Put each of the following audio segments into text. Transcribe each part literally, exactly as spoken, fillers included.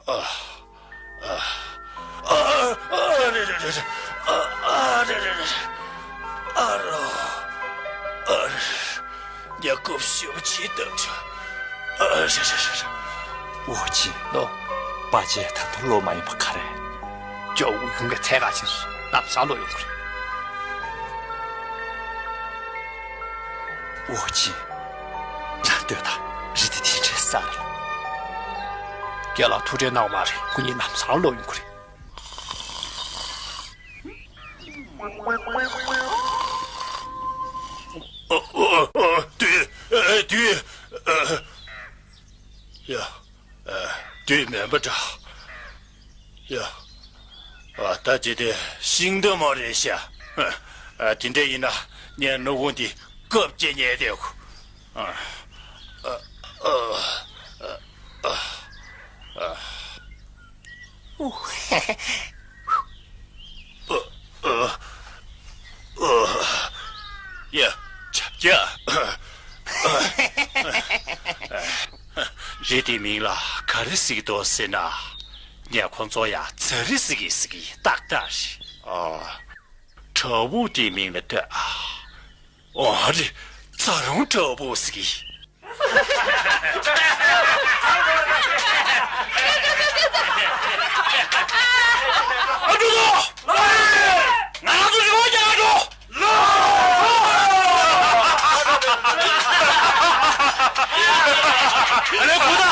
ཨ། ཨ། ཨ། ཨ། རེ་རེ་རེ་རེ། ཨ། ཨ། རེ་རེ་རེ་རེ། ཨ་རོ། ཨ་རེ། ངས་རྐུབ་ཞེ་པོ་ཅིག་བཏབ་བྱུང་། ཨ། རེ་རེ་རེ་རེ། ཨོ་ཅི། ནོ། པ་ཅེ་ད་དུང་ལོག་མ་ཡོང་པ་ག་རེ། ཇོ་ཝུའུ་ཁུང་གི་འཚོལ་ག་ཕྱིན་སོང་། ལམ་སང་ལོག་ཡོང་གི་རེད། ཨོ་ཅི། རང་ལྟོས་དང་། རི་དེ་དེ་འདྲའི་ས་རེད། རྒན་ལགས་ཐུགས་ཁྲལ་གནང་དགོས་མ་རེད། ཁོ་གཉིས་ལམ་སང་ལོག་ཡོང་གི་རེད། ཨ། ཨ། ཨ། དུས། ཨ། དུས། ཨ། ཡ། ཨ། དུས་མིན་པ་འདྲ། ཡ། ཨ། ད་ཅི་དེ་ཤིང་རྟ་མོ་རེད་ཤག་ཨ། དེ་འདྲ་ཡིན་ན་ངས་སྣུམ་སྒོང་འདི་སྐབས་ཅིག་ཉལ་བསྡད་དགོས། ཨ། ཨ། ཨ། ཨ། ཨ། ཨ། ཨ། ཨ། ཨ། ཡ། ཆབ་ཀྱ། རི་དེའི་མིང་ལ་ག་རེ་ཟེར་གྱི་འདུག་ཟེར་ན། ངས་ཁོང་ཚོ་ཡ་ཛ་རི་ཟེར་གྱི་ཟེར་གྱི་ཏག་ཏག་རེད། ཨ། བྲག་ཕུག་དེའི་མིང་ལ་ལྟོས་ཨ། ཨོ་རེད། ཛ་རུང་བྲག་ཕུག་ཟེར་གྱི། ཨ། འགྲོ་དོ། ང་རང་ཚོ་རི་བོ་རྒྱག་འགྲོ། ཨ་ལེ་གུ་ད།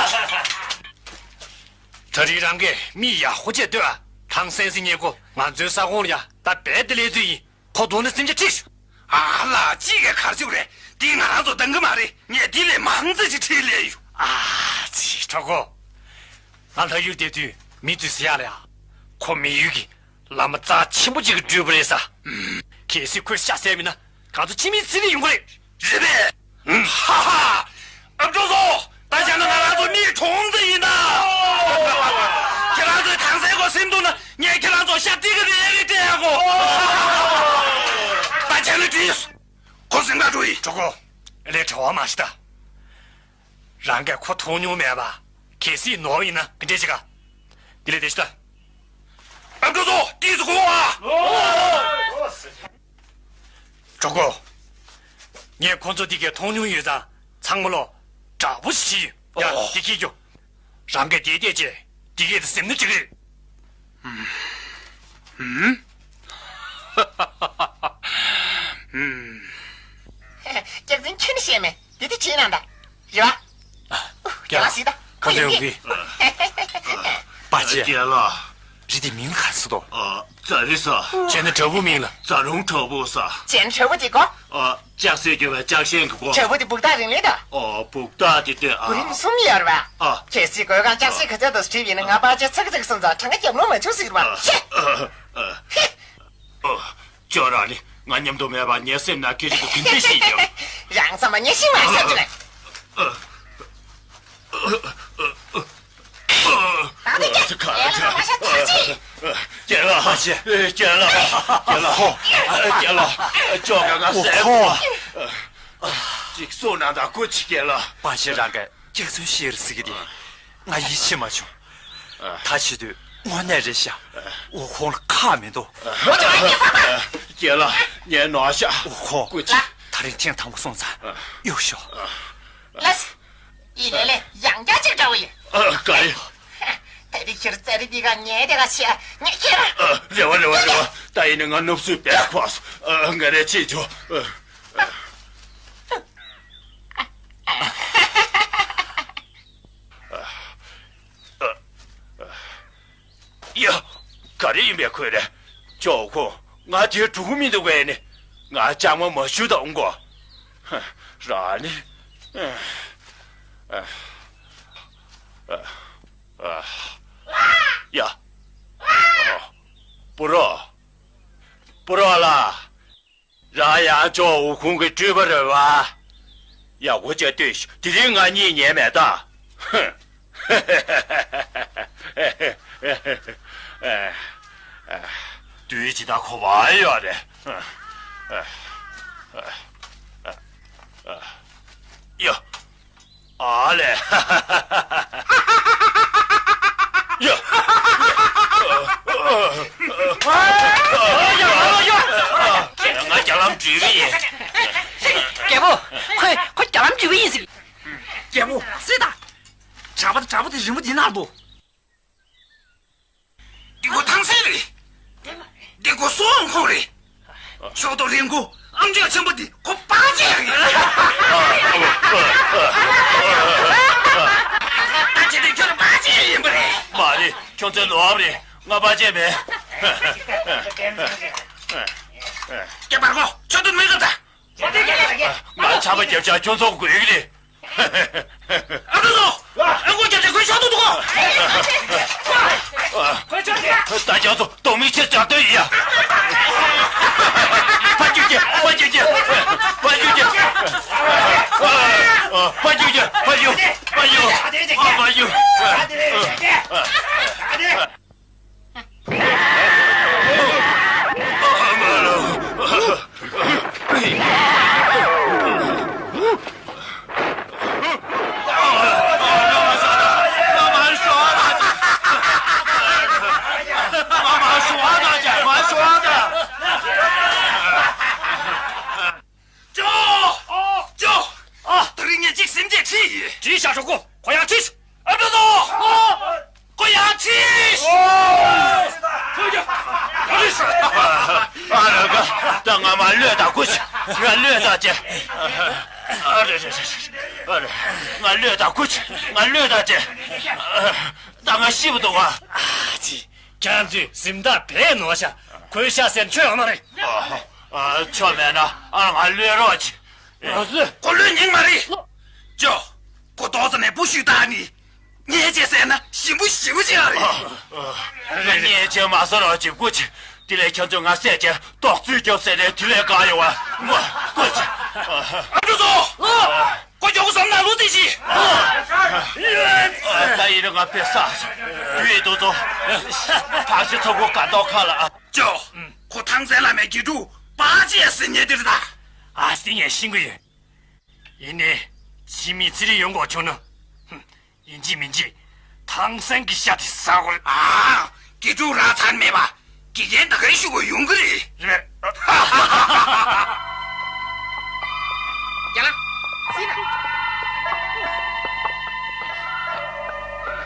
ད་རིང་རང་གིས་མི་ཡག་པོ་བྱས་ལྟོས་ཨ། ཐང་སན་སི་ཉེ་ཁོ་ང་ཚོའི་ས་ཁོངས་ལ་ཡ་ད་རྦད་དེ་སླེབས་ཚོད་ཡིན། ཁོ་དོ་ནི་སེམས་ཆ་ཁྲིད་ཤོག་ཨ་ལ། གཅིག་གིས་གར་བཅུག་རེད། འདི་ང་རང་ཚོ་འདང་གི་མ་རེད། ངས་འདི་ལས་མང་ཙམ་ཞིག་ཁྲིད་སླེབས་ཡོད། ཨ་ཙི། གྲོགས་པོ། ང་ལྷ་ཡུལ་བསྡད་དུས་མི་ཚོས་ཟེར་ཡག་ལ་ཡ། ཁོ་མི་ཡུལ་གྱི་བླ་མ་རྩ་ཆེན་པོ་ཅིག་གི་སྤྲུལ་པ་རེད་ས། གལ་སྲིད་ཁོས་ཤ་ཟ་མིན་ན་ང་ཚོ་ཕྱི་མིའི་ཚེ་རིང་ཡོང་གི་རེད། རེད་པས། ཧ་ཧ། ཨ་ཀྲོ་ཚོ། ད་བྱས་ན་ང་རང་ཚོ་མིའི་གྲོང་ཚོ་ཡིན་ད། ཁྱེད་རང་ཚོས་ཐང་སན་གོ་སེམས་སྡུག་ན་ངས་ཁྱེད་རང་ཚོ་ཤ་ཏི་ག་རེ་རེ་སྤྲད་ཡག་གོ། ད་བྱས་ན་འགྲིག་ཁོ་སེམས་ཁ་འགྲོ་ཡི། གྲོགས་པོ། ལས་བྲེལ་བ་མ་བྱེད་ད། རང་གིས་ཁོ་མཐོང་མྱོང་མེད་པ། གལ་སྲིད་ནོར་ཡིན་ན་ག་འདྲས་བྱེད་ག་འདི་ལས་བདེ་ཤོད་ད། ཨ་ཀྲོ་ཚོ་ཏིས་གོ་ཨ། གྲོགས་པོ། ངས་ཁོ་ཚོ་འདི་གའི་མཐོང་མྱོང་ཡོད་ཙང་ཚང་མ་ལོ་དྲག་པོ་ཞིག་ཡོད། ཡ། ཨོ། འདི་སྐྱིད་རྒྱུ། རང་གིས་དེ་བལྟས་རྗེས་འདི་གའི་དེ་སེམས་ནི་ཅིག་རེད། ཧུམ། ཧུམ། ཧུམ། སྐྱག་རྫུན་ཁྱོན་ནས་བཤད་མེད། དེ་དེ་བྱེད་ནང་ད། རེད་བ། རྒྱ་ལ་སི་ད། ཁོ་ཚོ་ཡོང་གི། པ་ཅེ། རྒྱ་ལ། རི་དེ་མིང་ག་ཟེར་དོ། ཨ། ཙ་རི་ས། བྱས་ན་བྲག་ཕུག་མིང་ལ། ཙ་རུང་བྲག་ཕུག་ས། བྱས་ན་བྲག་ཕུག་དེ་གོ། ཨ། ལྕགས་སྲེག་རྒྱུ་བའི་ལྕགས་ཤིང་གི་གོ། བྲག་ཕུག་དེ་སྦུག་ཐག་རིང་ལེ་ད། ཨོ། སྦུག་ཐག་དེ་ལྟོས་ཨ། གོ་རིམ་གསུམ་ཡོད་རེད་བ། ཨ། གལ་སྲིད་གོས་གང་ལྕགས་སྲེག་ག་ཚད་དུ་བྲིས་ཡིན་ན་ང་པ་ཅེ་ཚག་ཚག་སོང་ཙང་གྲངས་ཀ་རྒྱབ་ལོང་མ་བྱུང་ཟེར་བ། ཨ། ཤེ། ཨ། ཨ། ཨ། ཁྱོད་རང་ནི་ང་མཉམ་དུ་མེད་པར་ངའི་སེམས་ནང་སྐད་ཅིག་ཏུ་གིན་ཏེ་ཞིག་ཡོད། རང་ཚང་མ་ཉེ་ཤིང་མ་ཟེར་གྱི་རེད། ད་ནི་ཁྱེད་ཁྱེད་རང་ང་ཤ་ཚ་ཅི། རྒན་ལགས། རྒན་ལགས། རྒན་ལགས། རྒན་ལགས། ཁྱོད་ཀྱང་ང་ཟས་གོ། ཅིག་སོ་ན་ད་ཀོ་ཅི་རྒན་ལགས། པ་ཆེ་རང་གིས་སྐྱག་རྫུན་བཤད་རེད་ཟེར་གི་དེ། ང་ཡིད་ཆེས་མ་བྱུང་། ད་བྱེད་དུས་དངོས་གནས་རེད་ཤག་འོ་ཁོང་ལ་ཁག་མི་འདུག་རྒན་ལགས། ངས་ནོར་ཤག་འོ་ཁོང་། ཀུ་ཅི། ད་རིང་ཐེངས་དང་པོ་སོང་ཙང་གཡུག་ཞོག་ལགས། ཡིན་ལས་ལས་ཡང་བསྐྱར་ཅིག་འདྲ་བོ་ཡིན། ཨ། ག་རེ། ད་རེས་ཁྱེད་རྩ་རི་འདི་ག་ཉལ་དེ་ག་བྱས་ངས་ཁྱེད། ཨ། རེ་བ་རེ་བ་རེ་བ། ད་ཡིན་ན་ང་ནུབ་སུས་བེད་ཁོག་སོང་། ཨ། ང་རེ་ཆེ་ཆོ། ཨ། ཡ། ག་རེ་ཡིན་པའི་ཁོས་རེད། ཅོག་ཁོ། ང་དེར་འགྲོ་གི་མི་འདུག་གས་ནི། ང་ལྕགས་མ་མ་ཞུ་དང་གོ། རང་ནི། ཡ། པུ་རོ། པུ་རོ་ལགས། རང་ཡང་ཅོག་འུ་ཁུང་གི་སྤྲུལ་པ་རེད་བ། ཡག་པོ་བྱས་ལྟོས་ཤིག་དེ་རིང་ང་གཉིད་ཉལ་མེད་ད། དུས་ཇི་ལྟར་གོ་བ་ཡོད་རེད། ཡ། ཨ་ལས། ཡ། གྲྭ་པ་དང་གྲྭ་པོ་དེ་རི་མོ་འདི་ནར་འདུག་འདི་ཁོ་ཐང་སན་རེད། འདི་ཁོ་སོང་ཁོང་རེད། ཕྱོགས་གཏོགས་རིན་གོང་ཨམ་ཅོག་ཆེན་པོ་འདི་ཁོ་པ་ཅེ་རེད། ད་ཅི་འདི་ཁྱོད་པ་ཅེ་ཡིན་པ་རེད། མ་རེད། ཁྱོད་ཚོའི་ལོ་ཨབ་རེད། ང་པ་ཅེ་མེད། སྐྱེ་བར་གོ་ཁྱོད་ཚོ་མི་ག་ད། ང་ཆར་པ་རྒྱབ་ཆ་ཁྱོད་ཚོ་དགོས་ཀྱི་རེད། ཨ་ཏོ་ཚོ། ཨ་ཁོ་རྒྱབ་ཆ་ཁོའི་ཤོག་ཏུ་འདུག་གོ་ཁོའི་ཤོག་ཏུ། ད་རྒྱ་ཚོ་གདོང་མི་ཆེ་རྒྱ་སྟོད་ཡིན་ཡ། ཕ་རྒྱུག་རྒྱ་ཕ་རྒྱུག་རྒྱ་ཕ་རྒྱུག་རྒྱ། ཕ་རྒྱུག་རྒྱ་ཕ་རྒྱུག་ཕ་རྒྱུག་ཕ་རྒྱུག། ཅོ། ཅོ། ཨ། ད་རིང་ངས་གཅིག་སེམས་ཅན་ཁྲིད་ཡིན། ཁྲིད་བཞག་ཤོག་གོ་ཁོ་ཡང་ཁྲིད། ཨ་ཕྲུ་གུ། ཁོ་ཡང་ཁྲིད། ཨ་རེ་ཀ་ད་ང་མ་བློས་བཏང་དགོས་ཤིག་ང་བློས་བཏང་བྱས། ཨ་རེ་རེ་རེ་རེ། ཨ་རེ། ང་བློས་བཏང་དགོས་ཤིག་ང་བློས་བཏང་བྱས། ད་ང་ཤི་བ་འདུག་ག་ཨ་ཙི། ཁྱེད་ཚོས་གཟིམ་ཐག་བས་ནོར་ཤག་ཁོའི་ཤ་ཟེར་ཆོད་ཡོང་ན་རེད། ཨ། ཨ། ཆོ་མེད་ན་ཨ་ང་ལོས་རོགས་གྱིས། ང་ཚོས་ཁོ་ལོས་ཉིང་མ་རེད། ཅོ། ཁོ་ཏོག་ཙམ་ནས་པུ་ཤུ་ཏ་ནི། ཉེས་ཆད་ཟེར་ན་ཞིམ་པོ་ཞེ་པོ་ཅིག་ཨ་རེད། ཨ། ཨ། ང་ཉེས་ཆད་མ་ཟ་རོགས་གྱིས་སྐུ་མཁྱེན། དེ་ལས་ཁྱེད་ཚོས་ང་བསད་བྱས་ཏོག་ཙམ་རྒྱོབ་ཟེར་ནས་དེ་ལས་དགའ་ཡོང་བ་སྐུ་མཁྱེན། ཨ། ཨ་ཕྲུ་གུ། ཁོ་མགྱོགས་པོ་བསམ་ན་ལོ་ཙི་ཞིག་ད་ཡིན་ན་ང་དཔེ་བསགས་སོང་། དུས་ཡིན་དུས་ཚོ། ཐང་ཤིང་ཚོ་ཁོ་དགའ་མདོག་ཁ་ལ་ཨ། ཅོ། ཁོ་ཐང་སན་བླ་མའི་དགེ་ཕྲུག་པ་ཅེ་ཟེར་མཁན་དེ་རེད་ད། ཨ་སྟེང་ངས་ཤེས་ཀྱི་ཡོད། ཡིན་ནའི། ཕྱི་མི་ཚེ་རིང་ཡོང་དགོས་བྱུང་ན། ཧུམ། ཡིན་གཅིག་མིན་གཅིག་ཐང་སན་གྱི་ཤ་དེ་ཟ་དགོས། ཨ། དགེ་ཕྲུག་རང་ཚར་མེད་པ། དགེ་རྒན་ད་ག་རེ་ཞུ་དགོས་ཡོང་གི་རེད། རེད། རྒྱ་ལགས། སྲིད་ན།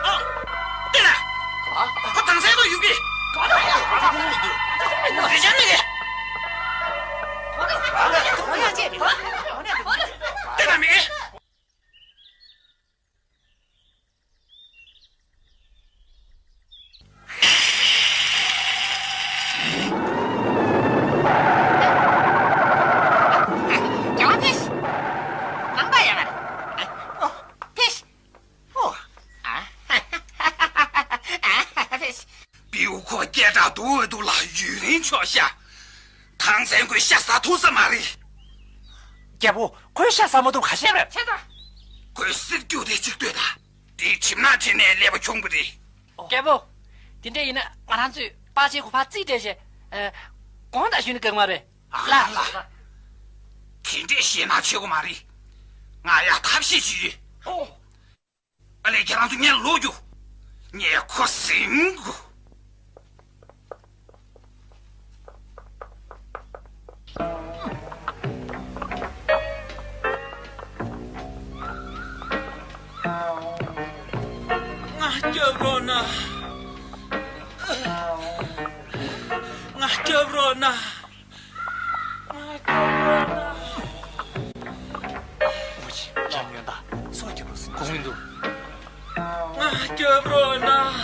ཨ། ལྟོས་ན། ཨ། ཁོ་དྭངས་གསལ་དུ་ཡོང་གི། ག་ལ་ཡ། རེ་ཆ་མེད་གི། ལྟོས་ན་མེད་གི། རྒྱལ་བ་ཕེབས་ཤིག་ནང་པ་ཡང་ང་རེད། ཕེབས་ཤིག་ཨོ། ཨ། ཕེབས་ཤིག་སྤྲེའུ་ཁོ་སྐད་གྲགས་འདུག་འོས་འདུག་ལ་ཡུན་རིང་ཆོག་ཤག་ཐང་སན་ཁོའི་ཤ་ཟ་ཐུབ་ས་མ་རེད། རྒྱལ་པོ། ཁོའི་ཤ་ཟ་མ་ཐུབ་ཁ་ཤས་རེད། ཁོའི་གསེར་འགྱུར་དེ་གཅིག་ལྟོས་དང་། དེའི་གྲིབ་ནག་ཁྲིད་ནས་སླེབས་པ་ཁྱོང་པ་རེད། རྒྱལ་པོ། དེ་འདྲ་ཡིན་ན་ང་རང་ཚོས་པ་ཅེ་ཁོ་ཕར་རྩིས་སྤྲད་བྱས། ཨ། དགོངས་དག་ཞུས་ན་དགའ་གི་མ་རེད། ལགས་ལགས། དེ་འདྲས་ཞེད་སྣང་བྱེད་དགོས་མ་རེད། ང་ཡ་ཐབས་ཤེས་ཅིག་ཡོད། ཨོ། ཨ་ལས་ཁྱེད་རང་ཚོ་ངའི་ལོག་རྒྱུ། ངས་ཁོ་ཟིན་དགོས། ང་སྐྱོབ་རོགས་གནང་། ང་སྐྱོབ་རོགས་གནང་། ཨོ་ཅི། ལྕམ་ཡོན་བདག་སྲོག་སྐྱོབ་རོགས་ཟིན་གོང་མི་འདུག་ང་སྐྱོབ་རོགས་གནང་།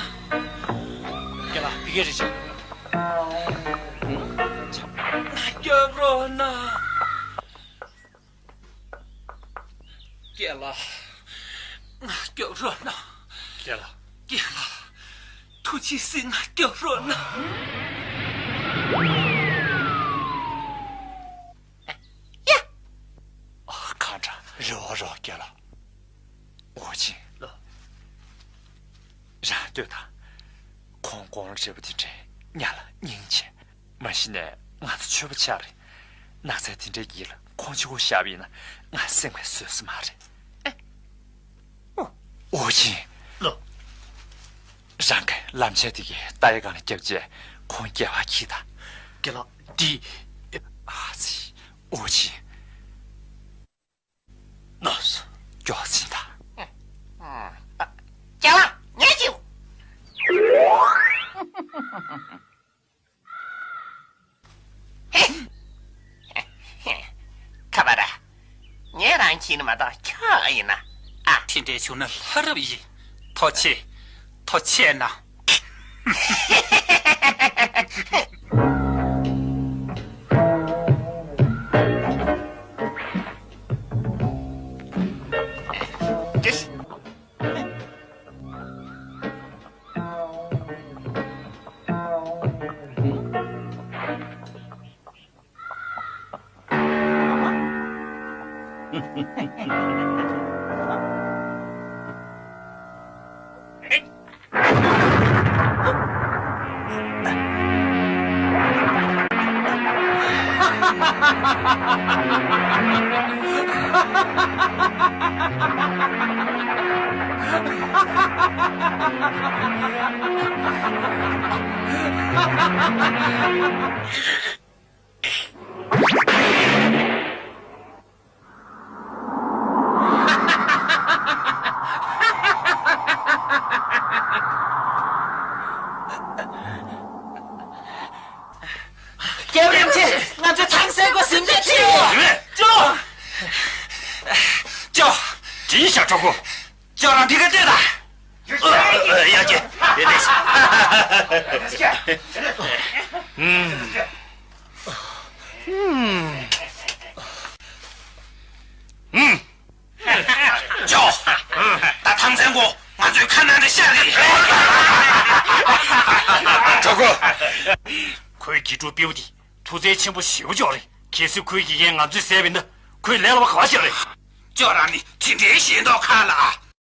རྒན་ལགས། འདི་ག་རེད་ཅེ། ང་སྐྱོབ་རོགས་གནང་། རྒན་ལགས། ང་སྐྱོབ་རོགས་གནང་། རྒན་ལགས། རྒན་ལགས། ཐུགས་རྗེ་གཟིགས། ང་སྐྱོབ་རོགས་གནང་། ཡ། ཨ། གང་འདྲ། རེ་བ་རོགས་རྒན་ལགས། ཨོ་ཅི། ལགས། རང་ལྟོས་དང་། ཁོང་དགུང་ལོ་བགྲེས་པོ་དེ་འདྲའི་ཉ་ལ་སྙིང་རྗེ། མ་གཞི་ནས་ང་ཚོ་ཆོས་པ་ཆགས་རེད། ནགས་ཚལ་དེ་འདྲའི་ཡིད་ལ་ཁོང་གཅིག་པོ་བཞག་པ་ཡིན་ན་ང་སེམས་ལ་བཟོད་ས་མ་རེད། ཨོ་ཅི། ལགས། རང་གིས་ལམ་ཆས་དེ་གའི་རྟ་ཡི་སྒང་ལ་བརྒྱབ་རྗེས་ཁོང་སྐྱེལ་བར་གྱིས་དང་། རྒན་ལགས། འདི། ཨ་ཙི། ཨོ་ཅི། ལགས་སོ། མགྱོགས་ཕྱིན་དང་། ཨ། ཁ་པར། ངས་རང་ཁྱེར་ནི་མ་གཏོགས་ཁྱོད་ཨེ་ཡིན་ན། ཨ། དེ་འདྲའི་བྱུང་ན་ལྷ་རབ་ཡིན། ཐུགས་རྗེ་ཆེ། ཐུགས་རྗེ་ཆེ་གནང་། རྒྱལ་བ་རིན་པོ་ཆེ། ང་ཚོའི་ཐང་སན་གོ་ཟིན་བྲིས་བྲིས་ཡོད། ཅོ། ཅོ། དྲིས་ཤག་གྲོགས་པོ། ཅོ་རང་ཕི་ཁ་སྤྲད་དང་། ཨ། ཨ། ཡ་ཅེ། དེ་ནས། ཨུམ། ཨུམ། ཅོ། ད་ཐང་སན་གོ་ང་ཚོའི་ཁ་ནང་དུ་ཤར་རེད། གྲོགས་པོ། ཁོའི་དགེ་ཕྲུག་སྤྲེའུ་དེ་མཐུ་རྩལ་ཆེན་པོ་ཞེ་པོ་ཅིག་རེད། གལ་སྲིད་ཁོའི་དགེ་རྒན་ང་ཚོས་བསད་པ་ཡིན་ན་ཁོའི་ལས་སླ་པོ་ག་པར་ཤར་རེད། ཅོ་རང་ནི་དེ་འདྲའི་ཞེ་མདོག་ཁ་ལ།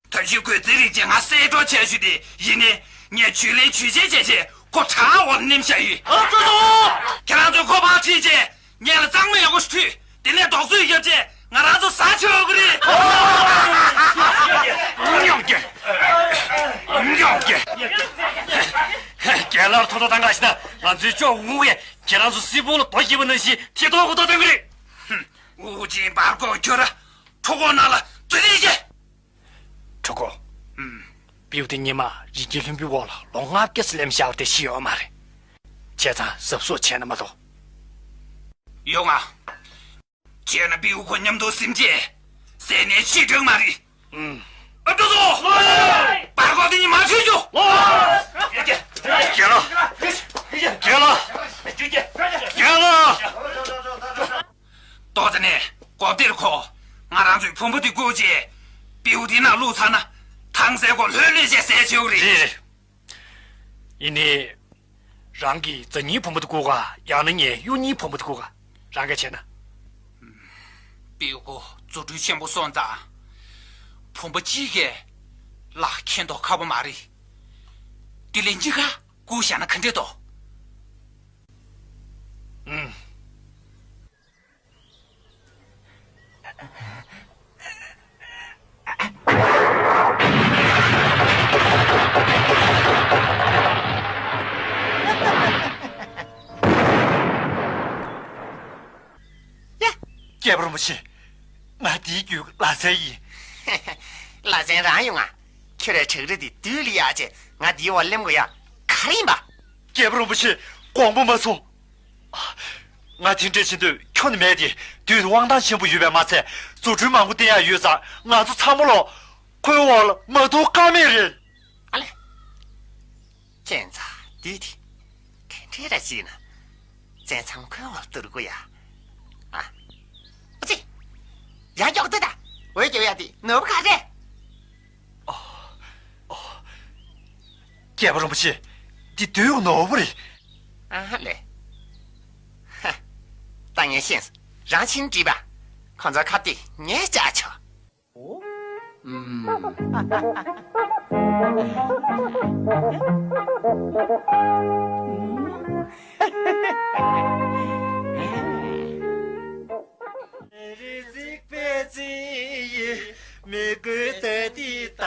ད་ཅི་ཁོས་རྩེད་རིགས་ཅན་ང་གསད་གྲོགས་བྱས་ཞུས་ཏེ་ཡིན་ནའི་ངས་ཇུས་ལེན་ཇུས་ཆེན་བྱས་བྱས་ཁོ་བྲག་འོག་ལ་མནན་བཞག་ཡོད། ཨ། ཅོ་ཅོ། ཁྱེད་རང་ཚོས་ཁོ་ཕར་ཁྲིད་བྱས་ངེད་ལ་གཙང་མ་ཡག་པོ་ཞིག་མཐུད། དེ་ནས་རྡོག་བཟོས་བརྒྱབ་བྱས་ང་རང་ཚོ་ཟ་བྱེད་འོས་ཀྱི་རེད། ཡོང་རྒྱུ། ཡོང་རྒྱུ། རྒན་ལགས། ཐོག་ཐོག་དང་འགའ་ཞིག་ན་ང་ཚོའི་ཅོ་འུ་གས་ཁྱེད་རང་ཚོ་སྲིན་སྤུངས་ལ་རྡོ་བརྒྱབ་པ་ནང་བཞིན་ཐེ་གཏོགས་ཁོ་ཐོག་སྟོན་གྱི་རེད། ཧུམ། འུ་ཅན་བར་སྐོར་ཁྱོད་ར་ཁྲོ་ཁོག་ནང་ལ་བཙུད་དེ་ཡིན་གྱི། གྲོགས་པོ། ཨུམ། སྤྲེའུ་དེ་ཉི་མ་རི་སྐྱེས་ལྷུན་པོའི་འོག་ལ་ལོ་ལྔ་བརྒྱ་ཙམ་ལེན་བཞག་པ་དེ་ཤི་ཡོད་མ་རེད། བྱས་ཙང་གཟབ་གཟབ་བྱས་ན་མ་གཏོགས། ཡོང་ང་། བྱས་ན་སྤྲེའུ་ཁོ་མཉམ་དུ་ཟིན་བྱས་བསད་ནས་ཤི་འགྲིག་མ་རེད། ཨུམ། ཨ། ཏོ་ཏོ། བར་སྐོར་དེ་ཉི་མ་ཆོད་རྒྱུ། རྒན་ལགས། རྒན་ལགས། རྒན་ལགས། ཏོག་ཙེ་ནས་གོ་བདེར་ཁོ། ང་རང་ཚོའི་བུ་མོ་དེ་བཀོལ་རྗེས་སྤྲེའུ་དེ་ནང་བླུགས་ཚར་ན་ཐང་སན་གོ་ལྷོད་ལྷོད་བྱས་བསད་ཆོག་གི་རེད། རེད་རེད། ཡིན་ནའི། རང་གིས་རྫ་ཉིན་བུ་མོ་དེ་བཀོལ་ག་ཡང་ན་ངས་གཡུ་ཉིན་བུ་མོ་དེ་བཀོལ་ག་རང་གིས་བྱས་ན། སྤྲེའུ་ཁོ་རྫུ་འཕྲུལ་ཆེན་པོ་སོང་ཙང་། བུ་མོ་གཅིག་གིས་ལག་ཁེན་མདོག་ཁ་པོ་མ་རེད། དེ་ལས་གཉིས་ཀ་བཀོལ་བཞག་ན་ག་འདྲས་འདུག་ཨུམ། ཡ། རྒྱལ་པོ་རིན་པོ་ཆེ། ང་འདིའི་རྒྱུད་ལྷ་བཙན་ཡིན། ལྷ་བཙན་རང་ཡོང་ང་། ཁྱོད་རའི་བྲག་རི་དེ་བདུད་ལ་ཡ་བྱས་ང་འདིའི་འོག་ལེན་དགོས་ཡ། ག་རེ་ཡིན་པ། རྒྱལ་པོ་རིན་པོ་ཆེ། དགོངས་པ་མ་ཚོམ། ང་དེ་འདྲ་བྱེད་འདོད་ཁྱོན་ནས་མེད་དེ། བདུད་དབང་ཐང་ཆེན་པོ་ཡོད་པས་མ་ཚད་རྫུ་འཕྲུལ་མང་པོ་བསྟན་ཡག་ཡོད་ཙང་ང་ཚོ་ཚང་མ་ལོག་ཁོའི་འོག་ལ་མ་གཏོགས་ཀ་མེད་རེད། ཨ་ལེ། ཁྱེད་ཚོ་འདི་དེ་ག་འདྲས་ར་བྱས་ན་བཙན་ཚང་ཁོའི་འོག་ལ་བསྡུ་དགོས་ཡ། ཨ། ཨ་ཙི། ཡར་མགྱོགས་སྡོད་དང་། འོད་རྒྱབ་ཡ་དེ་ནོར་བུ་ག་རེད། ཨོ། ཨོ། རྒྱལ་པོ་རིན་པོ་ཆེ། འདི་བདུད་ནོར་བུ་རེད། ཨ་ཧ་ལེ། ཧ། ད་ངས་ཤེས་སོང་། རང་ཕྱིན་དྲིས་པ། ཁོ་ཚོ་ཁ་གཏད་ངས་བཅག་ཆོག་ཨུམ། རི་རྩིག་པའི་རྩིག་ཡིན། མི་དགོས་ད་དེ་ལྟ་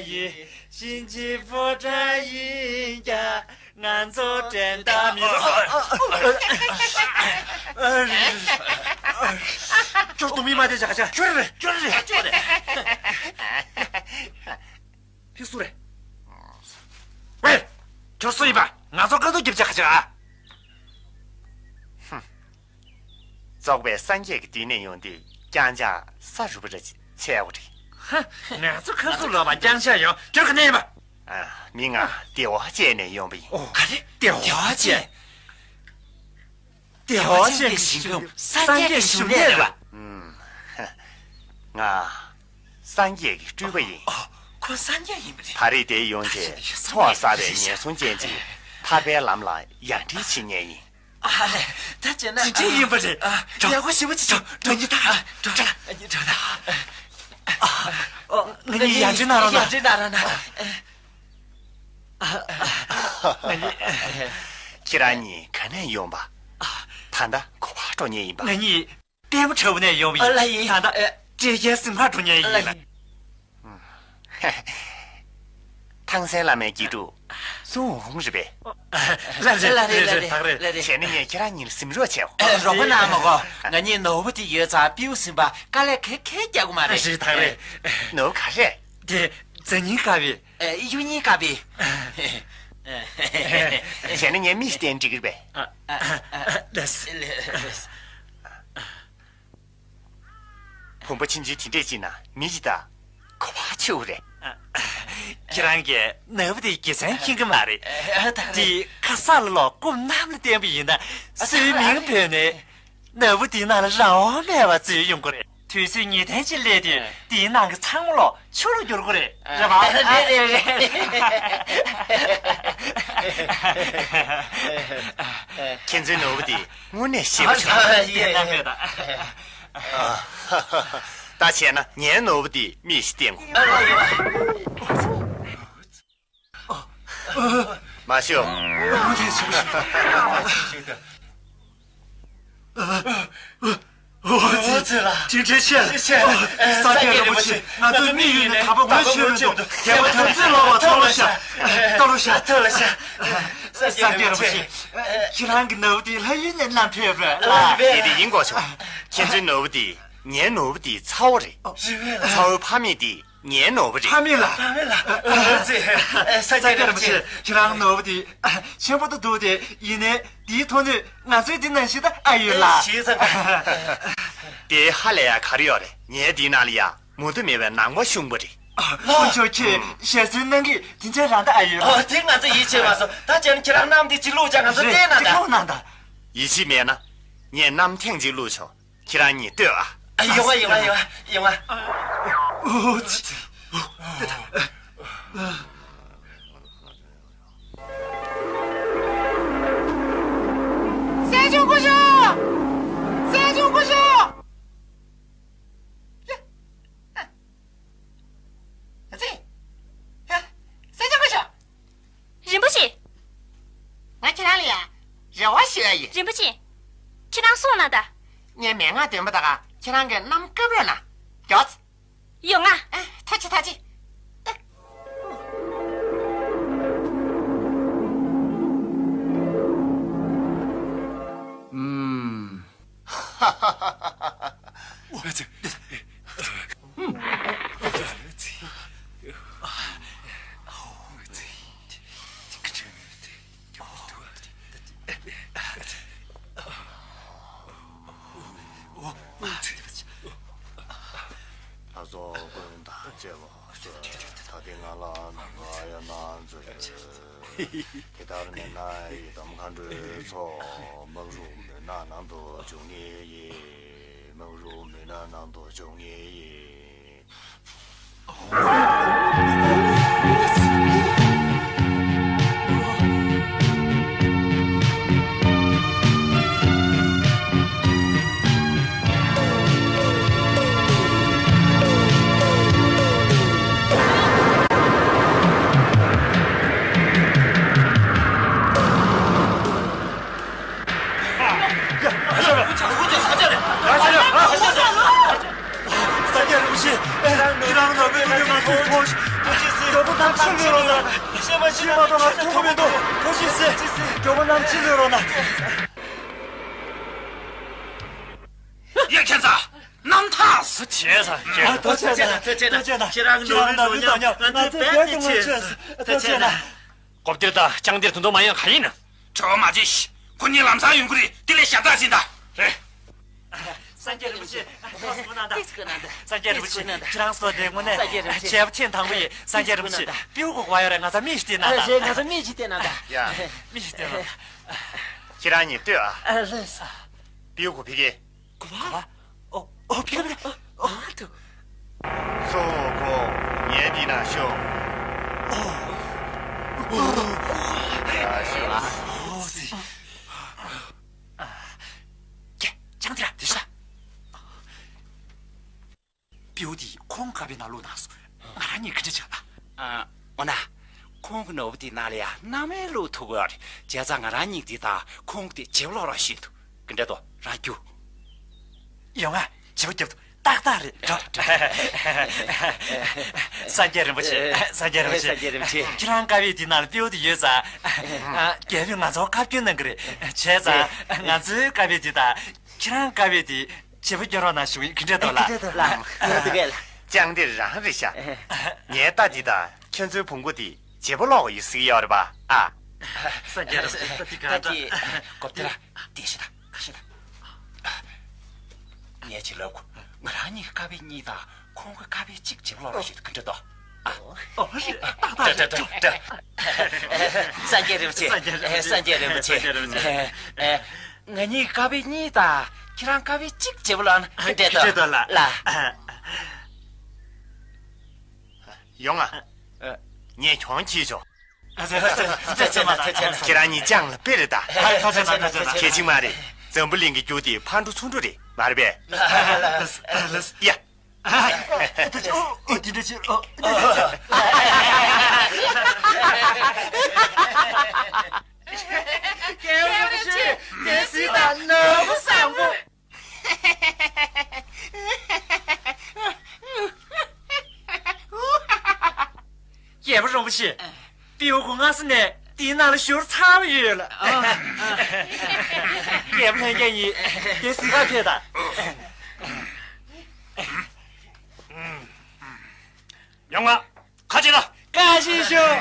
ཡིན། གཤིན་རྗེ་ཕོ་བྲང་ཡིན་ཀྱང་ང་ཚོ་འགྲན་ཟླ་མི་འདུག་ཁྱོད་སྡུག་མིག་མ་བལྟས་བྱ་ཁ་ཆ། ཁྱོད་རེད། ཁྱོད་རེད། ཁྱོད་རེད། ཁྱོད་རེད། དེ་སུ་རེད། ཝེ། ཁྱོད་སུ་ཡིན་པ། ང་ཚོར་དཀའ་སྡུག་རྒྱབ་བྱ་ཁ་ཆག་ཨ། ཧུམ། རྫོགས་པའི་སངས་རྒྱས་ཀྱི་མདུན་ནས་ཡོང་དུས་རྐྱང་རྐྱང་ས་རུབ་པ་རེ་ཆེ་བ་རེད། ཧ། ང་ཚོ་ཁ་ཟུར་ལོག་པ་རྐྱང་རྐྱང་ཡོང་དུས་ག་ནས་ཡིན་པ། ཨ། མི་ང་བདེ་བ་ཅན་ནས་ཡོང་པ་ཡིན། ཨོ། ག་རེ། བདེ་བ་ཅན། བདེ་བ་ཅན་གྱི་ཞིང་ཁམས་སངས་རྒྱས་ཀྱི་བཞུགས་གནས་རེད་པ། ཨུམ། ང་སངས་རྒྱས་ཀྱི་སྤྲུལ་པ་ཡིན། ཨོ། ཁོ་སངས་རྒྱས་ཡིན་པ་རེད། ད་རེས་འདིར་ཡོང་རྗེས་ཚོགས་བསགས་པའི་ཉེན་སྲུང་ཅན་གྱིས་ཐར་པའི་ལམ་ལ་ཡར་འདྲེན་བྱེད་མཁན་ཡིན། ཨ་ལས། ད་བྱས་ན། ཇི་འདྲ་ཡིན་པ་རེད། ཨ། ཡག་པོ་ཞེ་པོ་ཅིག་འགྲོ་ཉི་ད། ཨ། འགྲོ་ད། ཨ། འགྲོ་ད། ཨ། ཨོ། ང་གཉིས་ཡར་འདྲེན་གནང་རོགས་གནང་། ཡར་འདྲེན་གནང་རོགས་གནང་། ང་གཉིས། ཁྱེད་རང་གཉིས་ག་ནས་ཡོང་པ། ད་ལྟ་ག་པར་འགྲོ་མཁན་ཡིན་པ། ང་གཉིས་ལྟད་མོ་འཁྲབ་པ་ནས་ཡོང་བ་ཡིན། ཨ་ལ་ཡིན། ད་ལྟ་སྤྲེལ་རྒྱལ་གཟིམ་ཁར་འགྲོ་མཁན་ཡིན། ཨ་ལ་ཡིན། ཐང་སན་བླ་མའི་དགེ་ཕྲུག་སུན་ཧུང་རེད་པས། ལགས་རེད། ལགས་རེད། ལགས་རེད། ལགས་རེད། བྱས་ན་ངས་ཁྱེད་རང་གཉིས་ལ་གཟིམ་རོགས་བྱའོ། ཨ། རོགས་པ་གནང་མ་དགོས། ང་གཉིས་ནོར་བུ་དེ་ཡོད་ཙང་སྤྲེའུ་གཟིམ་པ་དཀའ་ལས་ཁག་ཁག་རྒྱག་གི་མ་རེད། རེད། ད་རེད། ནོར་བུ་ག་རེ། དེ་རྩ་རྙིང་དཀར་པོ། ཨ། གཡུ་རྙིང་དཀར་པོ། བྱས་ན་ངས་མིག་བསྟན་འགྲིག་གི་རེད་པས། ཨ། ཨ། ཨ། ལགས། ལགས། བུམ་པ་ཆུང་ཆུང་དེ་འདྲས་ཅིག་ན་མི་ཞིག་ད་གོ་བ་ཆེ་བོ་རེད། ཁྱེད་རང་གིས་ནོར་བུ་དེའི་དགེ་མཚན་མཁྱེན་གྱི་མ་རེད། ཨ། ད་རེད། དེ་ཁ་ས་ལ་ལོག་སྐུ་གནམ་ལ་བསྟན་པ་ཡིན་ན་སུའི་མིང་བོས་ནས་ནོར་བུ་དེའི་ནང་ལ་རང་དབང་མེད་པར་འཛུལ་ཡོང་གི་རེད། དུས་ཚོད་ངེས་གཏན་ཅིག་སླེབས་དུས་དེའི་ནང་གི་ཚང་མ་ལོག་ཆུ་རུ་འགྱུར་གྱི་རེད། རེད་པ། རེད་རེད་རེད། ཁྱེད་ཚོའི་ནོར་བུ་དེ་དངོས་གནས་ཞེ་པོ་ཅིག་ཨ། ཡེ། ད་བྱས་ན་ངའི་ནོར་བུ་དེ་མིག་ཞིག་བསྟན་དགོས། མ་ཤོག་འོ་ཙི་ལགས། ཇི་འདྲའི་ཆེ། ཆེ། ཨོ། སངས་རྒྱས་རིན་པོ་ཆེ། ང་ཚོའི་མིག་ཡོད་ནས་དམ་པ་ངོ་ཤེས་མི་འདུག་རྒྱལ་པོ་དམ་ཚིག་ལོག་པ་ཐོབ་ལ་ཤ། ཐོབ་ལ་ཤ། ཐོབ་ལ་ཤ། སངས་རྒྱས་རིན་པོ་ཆེ། ཁྱེད་རང་གི་ནོར་བུ་དེ་ལྷ་ཡུལ་ནས་བསྣམས་ཕེབས་པ་ལགས། དེ་དེ་ཡིན་དགོས་ཆོག་ཁྱེད་ཚོའི་ནོར་བུ་དེ་ངའི་ནོར་བུ་དེའི་ཚ་བོ་རེད། རེད་པས་ལགས། ཚ་བོའི་ཕ་མེས་དེ་ངའི་ནོར་བུ་རེད། ཕ་མེས་ལགས། ཕ་མེས་ལགས། ཨོ་ཙི། སངས་རྒྱས་རིན་པོ་ཆེ། ཁྱེད་རང་ནོར་བུ་དེ་ཆེན་པོ་ཏོག་ཏོ་འདུག་སྟེ། ཡིན་ནའི་དེའི་མཐོ་གནས་ང་ཚོའི་འདི་ནང་བཞིན་ད་ཨ་ཡོད་ལགས། ཞེས་ཙང་། དེ་ཧ་ལས་ཡག་ག་རེ་ཡོད་རེད། ངའི་འདིའི་ནང་ལ་ཡ་མུ་མཐུད་མེད་པའི་ནང་པ་ཤུགས་པ་རེད། ཨ། དཀོན་མཆོག་ཁྱེད་ཞལ་གསོ་གནང་གི་དེ་འདྲ་རང་ད་ཨ་ཡོད་ལགས། ཨོ། དེ་ང་ཚོ་ཡིད་ཆེས་མ་སོང་། ད་བྱས་ན་ཁྱེད་རང་གནམ་དེ་གཅིག་བླུགས་བྱས་ང་ཚོ་རེད། བལྟས་ན་ད། གཅིག་བླུགས་ན་ད། ཡིད་ཆེས་མེད་ན་ངས་གནམ་ཐེངས་གཅིག་བླུགས་ཆོག་ཁྱེད་རང་གཉིས་ལྟོས་ཨ། ཨ། ཡོང་ང་ཡོང་ང་ཡོང་ང་ཡོང་ང་། ཨོ་ཙི། ཨོ། ལྟོས་དང་། སྲས་ཆུང་སྐུ་ཞབས། སྲས་ཆུང་སྐུ་ཞབས། ཨ་ཙི། ཡ། སྲས་ཆུང་སྐུ་ཞབས། རིན་པོ་ཆེ། ང་ཁྱེད་རང་ལ་ཡ་རེ་བ་ཞུ་ཡ་ཡིན། རིན་པོ་ཆེ། ཁྱེད་རང་སོང་ན་ད། ངས་མན་ངག་འདོན་པ་ད་ག་ཁྱེད་རང་གིས་གནམ་བཀབ་རོགས་གནང་། མགྱོགས། ཡོང་ང་། ཨ། ཐུགས་རྗེ་ཆེ། ཐུགས་རྗེ་ཆེ། ཨུམ། ལྷ་ཚོགས་ཀུན་དང་བཅས་པ་གསོལ། ད་དེ་ང་ལ་ནམ་མཁའ་ཡང་ན་མཛོད། དེ་ལྟར་མེད་ན་ཡི་དམ་མཁའ་འགྲོའི་ཚོགས། མ་རུངས་མུན་ནག་ནང་དུ་འཇུག་ངེས་ཡིན། མ་རུངས་མུན་ནག་ནང་དུ་འཇུག་ངེས་ཡིན། སངས་རྒྱས་རིན་པོ་ཆེ། ཁྱེད་རང་ནོར་བུའི་མཐུ་ནུས་ང་ཚོས་ཐོངས་ཤིག་མགྱོགས་པོ་གནམ་ཕྱིར་ལོས་རོགས་གནང་། ཤི་མ་ཤི་མ་གཏོགས་ང་ཚོས་ཐུབ་མི་འདུག་ཐོངས་ཤིག་ཟེར། མགྱོགས་པོ་གནམ་ཕྱིར་ལོས་རོགས་གནང་། ཡ། ཁྱེད་ཚོ་གནམ་ཐང་། ཐུགས་རྗེ་ཆེ། ཐུགས་རྗེ་ཆེ། ཐུགས་རྗེ་ཆེ། ཁྱེད་རང་ནོར་བུའི་མཐུ་ནུས་ང་ཚོས་རྦད་དེ་ཆེ། ཐུགས་རྗེ་ཆེ། སྒོ་སྟེར་དང་ལྕང་སྟེར་དུ་འདུག་མ་ཡོང་ག་ཡིན། བྲེལ་བ་མ་བྱེད། ཁོ་གཉིས་ལམ་སང་ཡོང་གི་རེད། དེ་ལས་ཞབས་ཏག་ཟིན་དང་། རེད། སངས་རྒྱས་རིན་པོ་ཆེ། ཐུགས་སུ་གནང་དང་། ཐུགས་སུ་གནང་དང་། སངས་རྒྱས་རིན་པོ་ཆེ། ཁྱེད་རང་སོགས་དེ་དངོས་གནས་སངས་རྒྱས་རིན་པོ་ཆེ། བྱས་པ་ཐེངས་དང་པོ་ཡིན། སངས་རྒྱས་རིན་པོ་ཆེ། ཐུགས་སུ་གནང་དང་། སྤྲེའུ་གོ་གོ་ཡོད་རེད། ང་ཚོ་མིག་ཞིག་བལྟས་གནང་དང་། རེད། ང་ཚོ་མིག་ཞིག་བལྟས་གནང་དང་། ཡ། མིག་ཞིག་བལྟས་གནང་དང་། ཁྱེད་རང་གཉིས་ལྟོས་ཨ། ཨ་ལེ། སྤྲེའུ་གོ་ཕི་གེ། གོ་བ། ཨོ། ཨོ། ཕི་གེ་ཕི་གེ། ཨོ། ཨ་ཐུ། སོ་གོ། ངའི་འདི་ན་ཤོག། ཨོ། ཨོ། ཡ་ཤོག་ཨ། ཨོ་ཙི། ཀྱེ། ཅང་དེ་ར་དེ་ཤ། སྤྲེའུ་དེས་ཁོང་ཁ་པའི་ནང་བླུགས་གནང་སོང་། ང་རང་གཉིས་ག་འདྲ་བྱ་ཨ། ཨ། འོ་ན། ཁོང་གི་ནོར་བུ་དེའི་ནང་ལ་ཡ་སྣང་མེད་བླུགས་ཐུབ་ཀྱི་ཡོད་རེད། བྱས་ཙང་ང་རང་གཉིས་དེ་དང་ཁོང་གི་དེ་བརྗེ་པོ་སློག་རོགས་ཞུས་འདུག། ག་འདྲ་འདུག་རང་རྒྱུ། ཡོང་ང་། བརྗེ་པོ་རྒྱབ་ཐུབ། ཏག་ཏག་རེད། འགྲོ་འགྲོ། སངས་རྒྱས་རིན་པོ་ཆེ། སངས་རྒྱས་རིན་པོ་ཆེ། སངས་རྒྱས་རིན་པོ་ཆེ། ཁྱེད་རང་ཀ་བའི་དེའི་ནང་ལ་སྤྲེའུ་དེ་ཡོད་ཙང་། ཨ། རྒྱལ་པོས་ང་ཚོར་བཀའ་བཀྱོན་གནང་གི་རེད། བྱས་ཙང་ང་ཚོའི་ཀ་བའི་དེ་དང་། ཁྱེད་རང་ཀ་བའི་དེ། བརྗེ་པོ་སྐྱོན་རོགས་གནང་ཞུ་གི་ཡིན། ག་འདྲ་འདུག་ལགས། ག་འདྲ་འདུག་ལགས། ལགས། ཐུགས་རྗེ་ཆེ། ལྕང་སྟེར་རང་རེད་ཤག། ངའི་རྟ་འདི་དང་ཁྱོད་ཚོའི་བོང་གུ་འདི་བརྗེ་པོ་སློག་གི་ཡོད་ཟེར་གྱི་ཡོད་རེད་པ། ཨ། སངས་རྒྱས་རིན་པོ་ཆེ། ད་དེ་ག་འདྲ། ད་དེ་སྒོ་སྟེར་ར། དེ་ཤི་ད། ཁ་ཤི་ད། ངས་ཅིག་ལབ་གོ། ང་རང་གཉིས་ཀ་བའི་གཉིས་དང་ཁོང་གི་ཀ་བའི་གཅིག་བརྗེ་པོ་སློག་རོགས་ཞུས། ག་འདྲ་འདུག། ཨ། ཨོ། ཏག་ཏག་རེད། འགྲོ་འགྲོ་འགྲོ། སངས་རྒྱས་རིན་པོ་ཆེ། སངས་རྒྱས་རིན་པོ་ཆེ། སངས་རྒྱས་རིན་པོ་ཆེ། ཨེ། ང་གཉིས་ཀ་བའི་གཉིས་དང་ཁྱེད་རང་ཀ་བའི་གཅིག་བརྗེ་པོ་སློག་ན་ག་འདྲ་འདུག། ག་འདྲ་འདུག་ལགས། ལགས། ཡོང་ང་། ཨ། ངས་གྱོང་བྱེད་ཆོག། ཨ། ཚེ་ཚེ་ཚེ་ཚེ་མ་ད། ཁྱེད་རང་གཉིས་ཅང་ལ་དཔེ་རེད་ད། ཨ། ཐུགས་རྗེ་ཆེ། ཐུགས་རྗེ་ཆེ། གལ་ཆེན་མ་རེད། འཛམ་བུ་གླིང་གི་རྒྱུ་དེ་ཕར་འགྲོ་ཚུར་འགྲོ་རེད། མ་རེད་པས། ཡ། ཨ། ཨ། དེ་འདྲ་བྱེད། ཨོ། དེ་འདྲ་བྱེད། ཨོ། རྒྱལ་པོ་རིན་པོ་ཆེ། སྡེ་སྲིད་དང་ནོར་བུ་བཟང་པོ། རྒྱལ་པོ་རིན་པོ་ཆེ། སྤྲེའུ་ཁོ་སྔ་ས་ནས་དེའི་ནང་ལ་བཞུར་ཚར་བ་ཡོད་ལ། རྒྱལ་པོ་ལྷན་རྒྱས་གཉིས་དེ་གཟིགས་ག་ཕེབས་དང་། ཡོང་ང་། ཁ་ཕྱེ་ད། ཁ་ཕྱེ་ཤོག།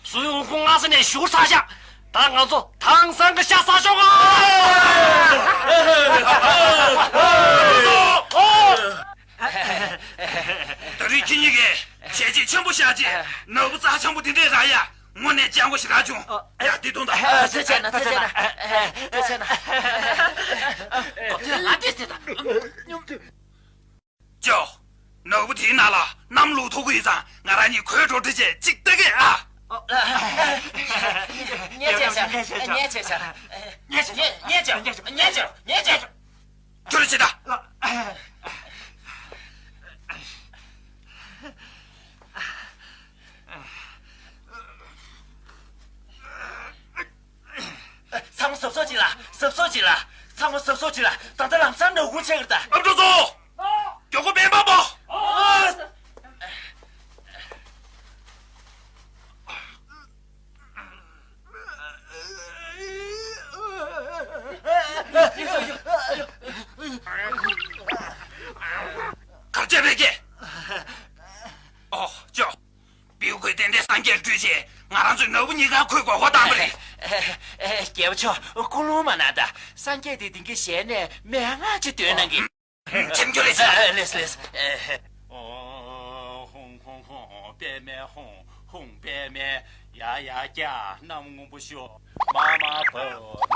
སུའི་དབུ་ཁུང་སྔ་ས་ནས་བཞུར་ཚར་ཤག། ད་ང་ཚོ་དེང་སང་གི་ཤ་ཟ་ཤོག་ཨ། ད་རེས་ཁྱེད་གཉིས་ཀས་བྱས་རྗེས་ཆེན་པོ་བཞག་རྗེས་ནོར་བུ་རྩ་ཆེན་པོ་འདི་འདྲས་རག་ཡ། དངོས་གནས་སྤྱང་པོ་ཞིག་རག་བྱུང་། ཡ། འདི་འཐུང་དང་། ཨ། ཐུགས་རྗེ་ཆེ་གནང་། ཐུགས་རྗེ་ཆེ་གནང་། ཨ། ཐུགས་རྗེ་ཆེ་གནང་། ལ་དེ་ཟེར་དང་། ཅོ། ནོར་བུ་དེའི་ནང་ལ་གནམ་ལོག་ཐུག་གི་ཡིན་ཙང་ང་རང་གཉིས་གོས་འགྲོ་འདྲི་བྱས་གཅིག་ལྟ་གི་ཨ། ཉེས་ཆད་བཞག། ཉེས་ཆད་བཞག། ཉེས་ཆད། ཉེས་ཆད། ཉེས་ཆད། ཁྱོད་རང་ཕྱིན་ད། ཚང་མ་གཟབ་གཟབ་བྱེད་ལ། གཟབ་གཟབ་བྱེད་ལ། ཚང་མ་གཟབ་གཟབ་བྱེད་ལ། ད་ལྟ་ལམ་སང་ནག་ཁུང་ཆགས་ཀྱི་རེད་ད། ཨ་མཆོག་ཚོ། མགྱོགས་པོ་སྨན་པ་པོ། གར་བྱས་པའི་སྐད། ཨོ་ཅོ། སྤྲེའུ་ཁོས་ཏན་ཏན་སངས་རྒྱས་སྤྲུལ་རྗེས་ང་རང་ཚོའི་ནོར་བུ་གཉིས་ཀ་ཁོས་མགོ་སྐོར་བཏང་པ་རེད། རྒྱལ་པོ་མཆོག། ཀུན་སློང་མ་གནང་དང་། སངས་རྒྱས་དེ་དེང་གི་ཞལ་ནས་མན་ངག་ཅིག་འདོན་གནང་གི། ཁྱེད་ཚོ་ལེགས་སོ། ཨ། ལེགས་ལེགས། ཧོང་ཧོང་ཧོང་པདྨས་ཧོང་ཧོང་པདྨས། ཡ་ཡ་ཀྱ་གནམ་སྔོན་པོ་ཤོག། མ་མ་བབས་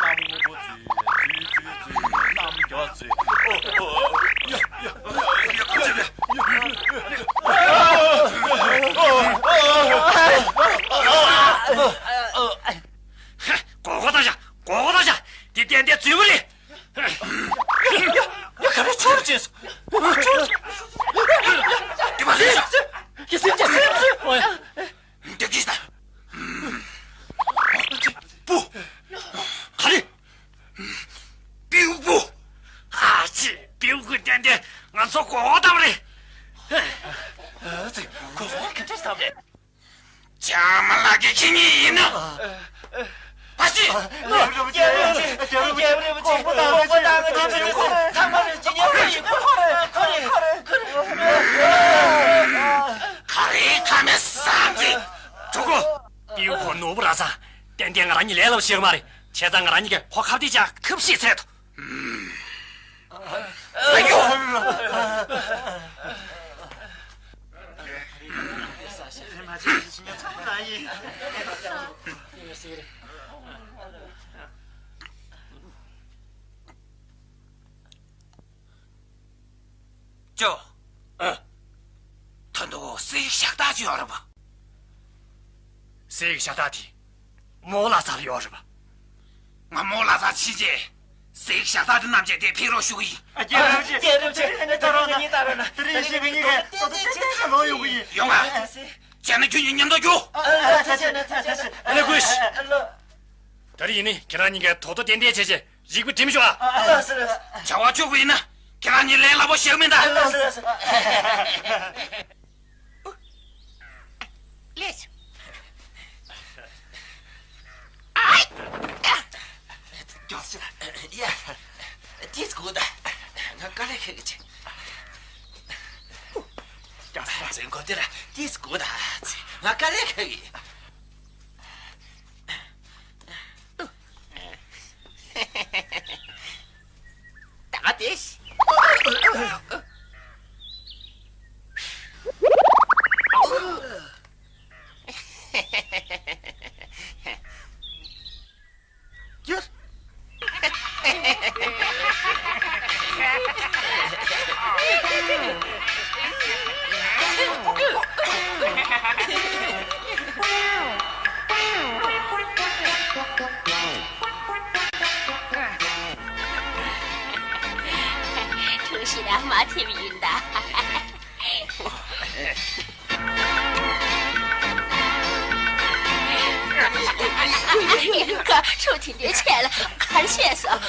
གནམ་སྔོན་པོ་འཛུལ། འཛུལ་འཛུལ་འཛུལ་གནམ་མགྱོགས་འཛུལ། ཨོ་ཨོ་ཡ་ཡ་ཡ་ཡ་ཡ། མགོ་སྐོར་བཏང་ཤག། མགོ་སྐོར་བཏང་ཤག། འདི་ཏན་ཏན་འཛུལ་བ་རེད། ཡ་ཡ་ཡ། ག་རེ་ཆོར་ཅེས། ཆོར། དེ་མ་ཟེར་ཤག། ཡ་སེམས་ཅན་སེམས་ཅན། འདི་གིས་ད། སྤྲེའུ་བུ། ག་རེ། སྤྲེའུ་བུ། ཨ་ཙི། སྤྲེའུ་བུ་ཏན་ཏན་ང་ཚོ་མགོ་སྐོར་བཏང་བ་རེད། ཨ་ཙི། མགོ་སྐོར་ག་འདྲ་བཏང་རེད། ཇག་མ་ལགས་ཀྱིས་ཁྱེད་གཉིས་ཡིན་ན། ཕ་སི། རྒྱལ་པོ་རིན་པོ་ཆེ། རྒྱལ་པོ་རིན་པོ་ཆེ། དགོངས་པ་དང་། དགོངས་པ་དང་། ཚང་མ་ལ་ཇི་སྙེད་ཁོ་ཡིན། ཁོ་རེད། ཁོ་རེད། ཁོ་རེད། ག་རེ་ཁ་མེད་བཟང་གི། གྲོགས་པོ། ཨི་ཁོ་ནོར་བུ་ར་ས། ཏན་ཏན་ང་རང་གཉིས་ལས་སླ་པོ་ཤེས་ཀྱི་མ་རེད། བྱས་ཙང་ང་རང་གཉིས་ཀས་ཁོ་ཁ་གཏད་བཅག་ཐབས་ཤེས་བྱེད་དོ། ཨ་ཡོ། ཅོ། ཨ། ད་དུང་གསེར་ཞགས་ཐག་ཅིག་ཡོད་རེད་པ། གསེར་ཞགས་ཐག་དེ་མོ་ལ་ཚར་ཡོད་རེད་པ། ང་མོ་ལ་ཚར་ཕྱིན་རྗེས་གསེར་ཞགས་ཐག་དེ་རྣམས་ཀྱིས་དེ་ཕིག་རོགས་ཞུ་གི་ཡིན། ཨ། རྒྱལ་རབས་ཆེ། རྒྱལ་རབས་ཆེ། ཨ་ནི་ད་རུང་ན། དེ་རིང་ཞིག་གི་གཉིས་ཀས་ཏོག་ཏོག་ཏན་ཏན་ལོག་ཡོང་གི་ཡིན། ཡོང་ང་། བྱས་ན་ཁྱོད་གཉིས་མཉམ་དུ་རྒྱུགས། ཨ། ཚ་ཆེ་ན་ཚ་ཆེ་ན། ཨ་ལེ་ཀུ་ཤི། ཨ་ལོ། ད་རེས་ཡིན་ནི་ཁྱེད་རང་གཉིས་ཀས་ཏོག་ཏོག་ཏན་ཏན་བྱས་བྱས་རིག་པ་སྒྲིམ་ཤོག་ཨ། ཨ་ལ་སི་ལ་སི། བྱ་བ་བཅུག་པ་ཡིན་ན་ཁྱེད་རང་གཉིས་ལས་སླ་པོ་ཞིག་མིན་ད། ཨ་ལ་སི་ལ་སི། ལས། ཨའི། ཡ། དེ་སྒུག་ད། ང་དཀའ་ལས་ཁག་གི་ཆེ། ཙེ་གོ་དེ་ར་དེ་སྒུག་ད། ང་དཀའ་ལས་ཁག་གི། ད་དེ། གྲུ་བཞི་ར་མ་ཐེབས་ཡིན་ད། ཡིན་ག་ཧྲུའུ་དེ་འདྲའི་ཆེད་ལ་ག་རེ་བྱས་སོང་།